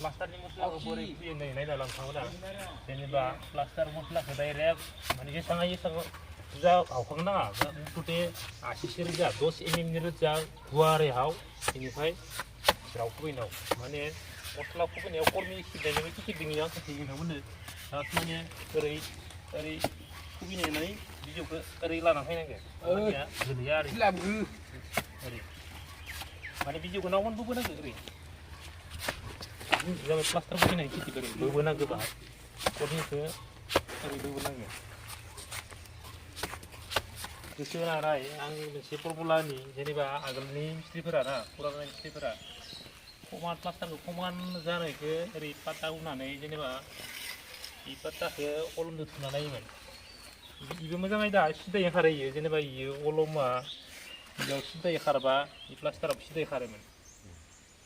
प्लास्टारनि मस्लाखौ बोरै फुयो नायना लांखांगोन आं जेनेबा प्लास्टार मस्लाखौ डाइरेक्ट माने जेसां हायो एसां बुरजा हावखांनो नाङा मथथे 80 रोजा 10 mm रोजा गुवारै हाव बेनिफ्राय ज्राव फुबैनाव माने मस्ला फुबैनायाव कर्मि सिबनायनिबो टिकेटिंनि आं खाथि नोंथांमोननो दास माने ओरै ओरै फुबैनानै बिजौखौ ओरै लाना फैनांगौ मानिया गोलैया आरो ओरै माने बिजौखौ नावमान बोबोनांगौ ओरै जाबाय प्लास्टार फुबैनाय खेथि ओरै बोबोनांगौ बाहाय कर्मिखौ ओरै बोबोनांगौ गोसो होनानै आं मोनसे फरमुलानि जेनेबा आगोलनि मिस्ट्रिफोरा ना पुराना मिस्ट्रिफोरा खमान प्लास्टारखौ खमान जानायखौ ओरै पाता होनानै जेनेबा बे पाताखौ अलमजों थुना नायोमोन बेबो मोजाङै दा सिदायै खारहैयो जेनेबा इयो अलमा बेयाव सिदायै खारबा बे प्लास्टाराव सिदायै खारोमोन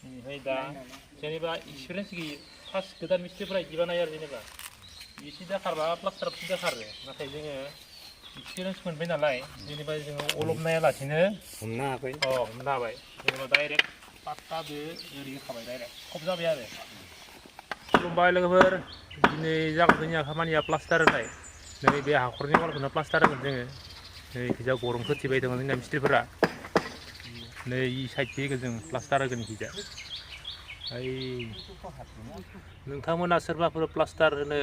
बेनिफ्राय दा जेनेबा एक्सपिरियेन्स गैयै फार्स्ट गोदान मिस्ट्रिफोरा बिदि बानायो आरो जेनेबा बे सिदा खारबा प्लास्टाराव सिदा खारो नाथाय जोङो एक्सपिरियेन्स मोनबाय नालाय जेनेबा जोङो अलम नायालासिनो हमनो हाबाय हमनो हाबाय जेनेबा डाइरेक्ट पात्तादो ओरै होखाबाय डाइरेक्ट खब जाबाय आरो खुलुमबाय लोगोफोर दिनै जागोन जोंनिया खामानिया प्लास्टार होनाय नै बे हाखरनि वालखौनो प्लास्टार होगोन जोङो नै खिजा गरम खोथिबाय दङ जोंना मिस्ट्रिफोरा नै इ साइडखै जों प्लास्टार होगोन खिजा ओइ नोंथांमोना सोरबाफोर प्लास्टार होनो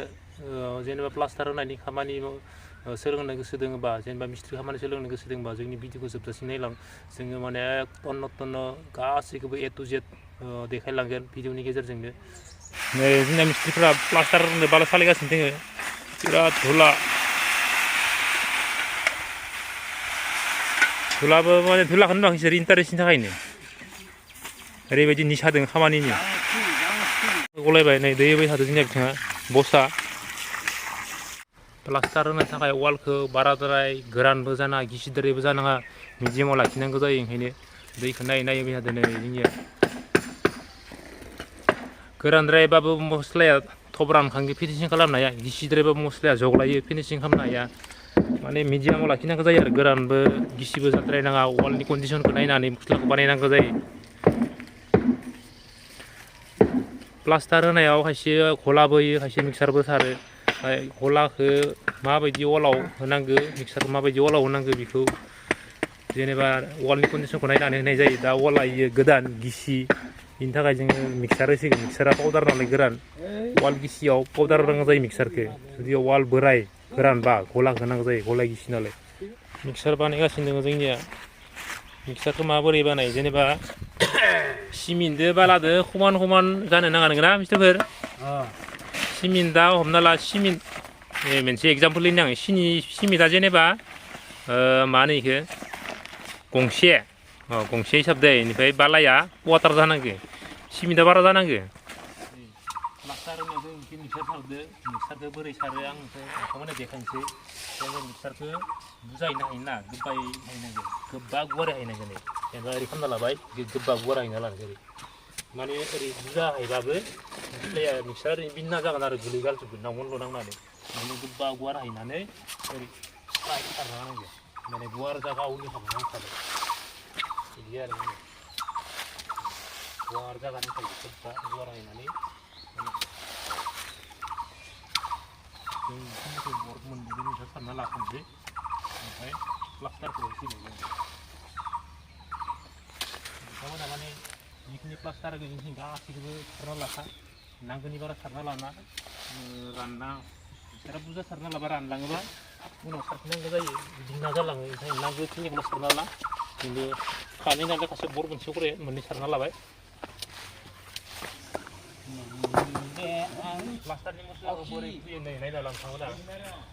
जेनेबा प्लास्टार होनायनि खामानि सोलोंनो गोसो दङबा जेनेबा मिस्ट्रि खामानि सोलोंनो गोसो दङबा जोंनि भिडिअखौ जोबजासिम नायलां जोङो माने टन्न गासैखौबो A to Z देखायलांगोन भिडिअनि गेजेरजोंनो नै जोंना मिस्ट्रिफोरा प्लास्टार होनो बाला सालायगासिनो दङ बिराद धुलाबो माने धुलाखौनो नुवाखै बिसोर इन्टारेस्टनि थाखायनो ओरैबायदि निसा दङ खामानिनि गलायबाय नै दै होबाय थादों जोंनिया बिथाङा बसा प्लास्टार होनो थाखाय वालखौ बाराद्राय गोरानबो जानाङा गिसिद्रायबो जानाङा मिडियामाव लाखिनांगौ जायो ओंखायनो दैखौ नायै नायै होबाय थादों नै जोंनिया गोरानद्रायबाबो मस्लाया थब रानखाङो फिनिसिं खालामनो हाया गिसिद्रायबाबो मस्लाया जगलायो फिनिसिं खालामनो हाया माने मिडियामाव लाखिनांगौ जायो आरो गोरानबो गिसिबो जाद्रायनाङा वालनि कन्डिसनखौ नायनानै मस्लाखौ बानायनांगौ जायो प्लास्टार होनायाव खायसे घलाबो होयो खायसे मिक्सारबो सारो घलाखौ माबायदि वालाव होनांगौ मिक्सारखौ माबायदि वालाव होनांगौ बेखौ जेनेबा वालनि कन्डिसनखौ नायनानै होनाय जायो दा वाला इयो गोदान गिसि बेनि थाखाय जोङो मिक्सार होसिगोन मिक्सारा पाउदार नालाय गोरान वाल गिसियाव पाउदार होनांगौ जायो मिक्सारखौ जुदि वाल बोराय गोरानबा घला होनांगौ जायो घला गिसि नालाय मिक्सार बानायगासिनो दङ जोंनिया मिक्सारखौ माबोरै बानायो जेनेबा सिमेन्टजों बालादो समान समान जानो नाङा नोंगोना मिस्टारफोर सिमेन्टआ हमना ला सिमेन्ट मोनसे एग्जाम्पोल होनो आं सिमेन्टआ जेनेबा मा होनो बेखौ गंसे हिसाब दे बेनिफ्राय बालाया वाटार जानांगौ सिमेन्टआ बारा जानांगौ प्लास्टार होनायाव जों मिक्सार सारदो मिक्सारखौ बोरै सारो आं नोंथांमोननो देखायनोसै जोङो मिक्सारखौ बुजायनो हायोना गोबायै हायनांगौ गोबा गुवारै हायनांगोन जेनेबा ओरै खालामना लाबाय गोबा गुवारै हायना लानांगौ ओरै माने ओरै बुरजा हायबाबो मस्लाया मिक्सार ओरैनो बिन्ना जागोन आरो गोलै गारजोबगोन नावमनल' नांनानै माने गोबा गुवार हायनानै ओरै स्राय सारना होनांगौ माने गुवार जागा उननि खामानि नांखागौ बिदि आरो माने गुवार जागानिफ्राय गोबा गुवार हायनानै जों बेखौ बर्ड मोननैजों मिक्सार सारना लाखानोसै ओमफ्राय प्लास्टारखौ होसिगोन जों बिथांमोना माने जिखिनि प्लास्टार होगोन बेखिनि गासैखौबो सारना लाखा नांगौनि बारा सारना लाना रानना मिक्सारा बुरजा सारना लाबा रानलाङोबा उनाव सारफिननांगौ जायो दिंना जालाङो ओंखायनो नांगौखिनिखौल' सारना ला खिन्थु खानै नालाय खासे बर्ड मोनसेयाव करे मोननै सारना लाबाय प्लास्टारनि मस्लाखौ बोरै फुयो नायना लांखांगोन आं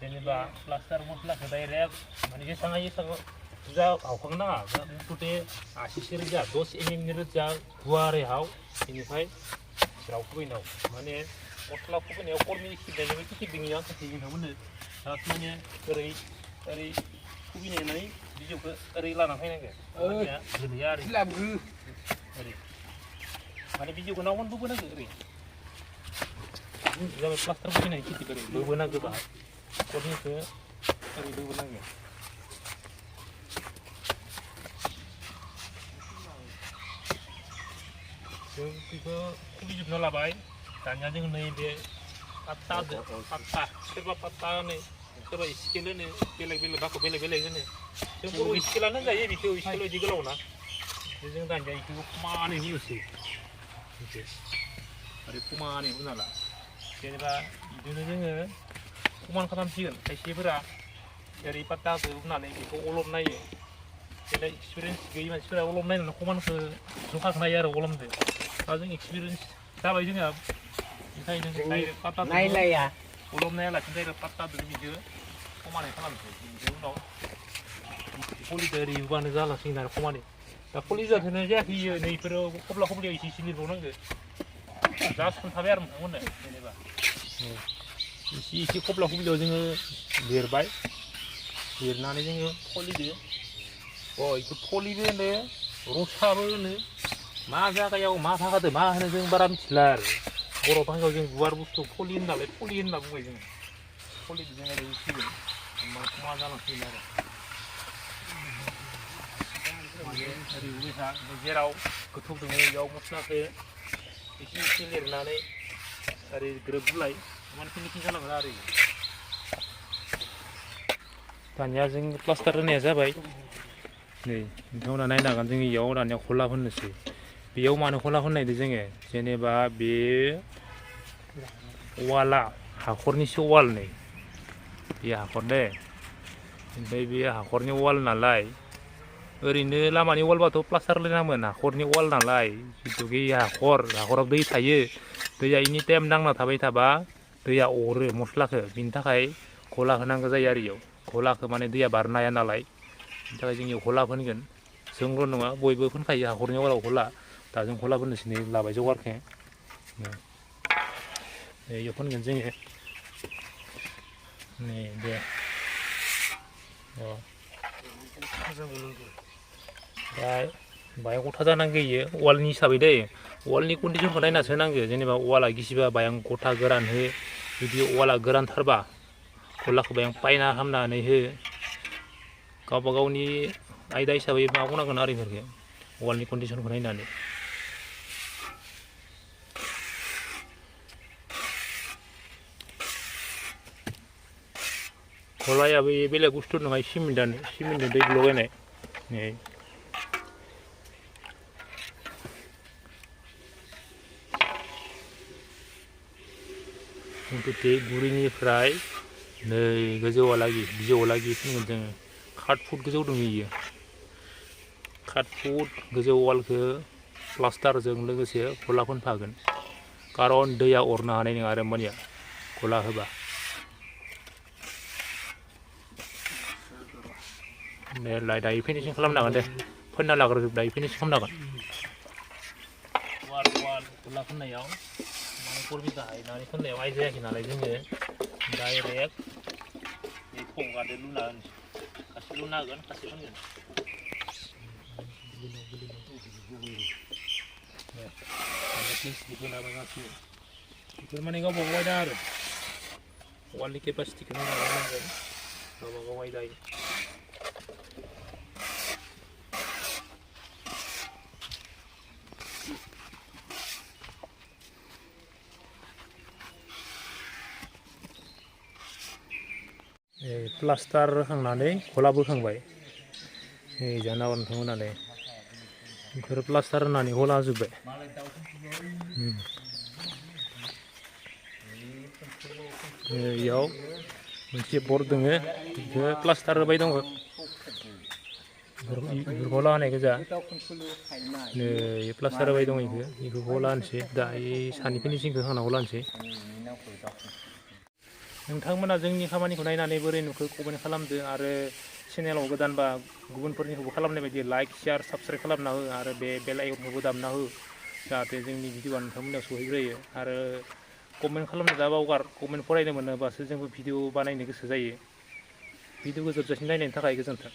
जेनेबा प्लास्टार मस्लाखौ डाइरेक्ट माने जेसां हायो एसां बुरजा हावखांनो नाङा मथथे 80 रोजा 10 mm रोजा गुवारै हाव बेनिफ्राय ज्राव फुबैनाव माने मस्ला फुबैनायाव कर्मि सिबनायनिबो टिकेटिंनि आं खाथि नोंथांमोननो दास माने ओरै ओरै फुबैनानै बिजौखौ ओरै लाना फैनांगौ मानिया गोलैया आरो ओरै माने बिजौखौ नावमान बोबोनांगौ ओरै जाबाय प्लास्टार फुबैनायनि खेथि ओरै बोबोनांगौ बाहाय कर्मिखौ ओरै बोबोनांगौ जों बेखौ फुबैजोबना लाबाय दानिया जों नैबे पात्ता सोरबा पात्ता होनो सोरबा स्केल होनो बेलेग बेलेग भाखौ बेलेग बेलेग होनो जों बर' स्केलानो जायो बेखौ स्केल बायदि गोलाव ना जों दानिया बेखौ खमानै होनोसै आरो खमानै होना ला जेनेबा बिदिनो जोङो खमान खालामसिगोन खायसेफोरा ओरै पात्ताखौ होनानै बेखौ अलप नायो जेरै एक्सपिरियेन्स गैयि मानसिफोरा अलप नायनानै खमानखौ जखाखौ नायो आरो अलमजों दा जों एक्सपिरियेन्स जाबाय जोंहा ओंखायनो डाइरेक्ट पात्ता नायलाया अलप नायालासिनो डाइरेक्ट पात्ताजों बिदिनो खमानै खालामसै बिनि उनाव पलिजों ओरै होबानो जालांसिगोन आरो खमानै दा पलि जाथ'नो जायाखै नैफोरो खब्ला खब्लियाव एसे एसे लिरबावनांगौ जास्ट खोन्थाबाय आरो नोंथांमोननो जेनेबा एसे एसे खब्ला खब्लियाव जोङो लिरबाय लिरनानै जोङो पलिजों बेखौ पलिबो होनो रसाबो होनो मा जायगायाव मा भागादो मा होनो जों बारा मिथिला आरो बर' भाषायाव जों गुवार बुस्थु पलि होननानै पलि होनना बुंबाय जोङो पलिजों जों ओरै होसिगोन मा जालांसिगोन आरो ओरै होबाय था जेराव गोथौ दङ बेयाव मस्लाखौ एसे एसे लिरनानै ओरै ग्रोब बुलाय माने फिनिसिं खालामो आरो दानिया जों प्लास्टार होनाया जाबाय नै नोंथांमोना नायनो हागोन जों इयाव दानिया खला फोननोसै बेयाव मानो खला फोननायदो जोङो जेनेबा बे वाला हाखरनिसो वाल नै बे हाखर दे ओमफ्राय बे हाखरनि वाल नालाय ओरैनो लामानि वालबाथ' प्लास्टार होलायनांगोन हाखरनि वाल नालाय जिथु बे हाखराव दै थायो दैया एनि टाइम नांना थाबाय थाबा दैया अरो मस्लाखौ बिनि थाखाय खला होनांगौ जायो आरो इयाव खलाखौ माने दैया बारनो हाया नालाय बिनि थाखाय जों इयाव खला फोनगोन जोंल' नङा बयबो फोनखायो हाखरनि वालाव खला दा जों खला फोननोसै नै लाबाय जगारखौ इयाव फोनगोन जोङो नै दे दा बाहाय गथा जानांगौ इयो वालनि हिसाबै दै वालनि कन्डिसनखौ नायनासो होनांगौ जेनेबा वाला गिसिबा बायां गथा गोरान हो जुदि वाला गोरानथारबा खलाखौ बायां पायना खालामनानै हो गावबा गावनि आयदा हिसाबै माबानांगोन आरो बेफोरखौ वालनि कन्डिसनखौ नायनानै खलायाबो बेलेग बुस्थु नङा सिमेन्टजों दै लगायनाय नै बे गुरिनिफ्राय नै गोजौआलागि बिजौआलागि फोनगोन जोङो 8 फुट गोजौ दङ इयो 8 फुट गोजौ वालखौ प्लास्टारजों लोगोसे खला फोनफागोन खारन दैया अरनो हानाय नङा आरो होमबानिया खला होबा दे दायो फिनिसिं खालामनो हागोन दे फोनना लाग्रोजोब दायो फिनिसिं खालामनो हागोन वाल खला फोननायाव माने परबि गाहायनानै फोननायाव आइ जायाखै नालाय जोङो डाइरेक्ट बे फंगादो लुना होनोसै खासि लुना होगोन खासि फोनगोन बेफोर माने गावबा गाव आयदा आरो वालनि केपासिटिखौ नायनांगोन गावबा गाव आयदा प्लास्टार होखांनानै खला बोखांबाय नै जाना नोंथांमोनालाय बेफोर प्लास्टार होनानै खला होजोब्बाय इयाव मोनसे बर्ड दङ बेखौ प्लास्टार होबाय दङ बेफोरखौ लानाय गोजा नै प्लास्टार होबाय दङ बेखौ लानोसै दा सानि फिनिसिंखौ होनांगौ लानोसै नोंथांमोना जोंनि खामानिखौ नायनानै बोरै नुखो कमेन्ट खालामदो आरो चेनेलाव गोदानबा गुबुनफोरनिखौबो खालामनाय बायदि लाइक शेयार साबस्क्राइब खालामना हो आरो बे बेल आइकनखौबो दामना हो जाहाथे जोंनि भिडिअआ नोंथांमोननियाव सहैग्रोयो आरो कमेन्ट खालामनो दा बावगार कमेन्ट फरायनो मोनोबासो जोंबो भिडिअ बानायनो गोसो जायो भिडिअखौ जोबजासिम नायनायनि थाखाय गोजोन्थों।